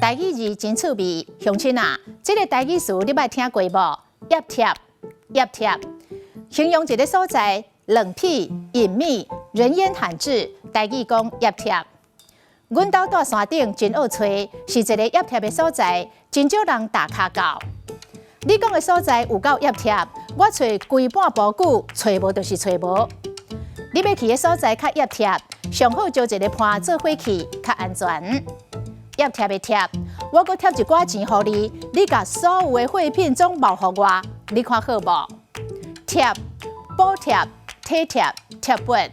台語字真趣味，鄉親啊，這个台語詞你捌聽過無？挹貼，挹貼，形容一个所在冷僻、隱秘、人煙罕至，台語講挹貼。阮兜蹛山頂真惡揣，是一个挹貼的所在，真少人踏跤到。你講的所在有夠挹貼，我揣規半晡久，揣無就是揣無。你欲去的所在較挹貼，上好招一个伴做伙去，較安全。挹貼的貼，我閣貼一寡錢予你，你共所有的貨品總包予我，你看好無？貼，補貼，體貼，貼本。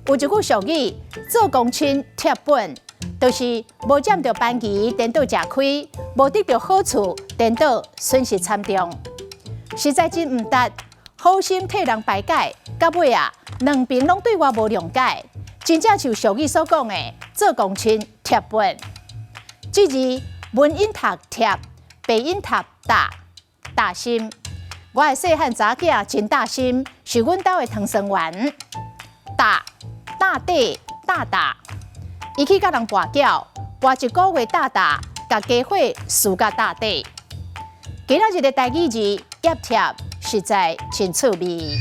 有一句俗語，做公親貼本，就是無佔著便宜，顛倒食虧；無得著好處，顛倒損失慘重。實在真毋值，好心替人排解，到尾啊，兩邊攏對我無諒解。真正像俗語所講的，做公親貼本。這字文音讀貼，白音讀大，大心。我的細漢查囝真大心，是阮兜的糖酸丸。大大地大大，伊去佮人跋筊，跋一个月大大，共家伙輸甲大底。今仔日的台語字挹貼，實在真趣味。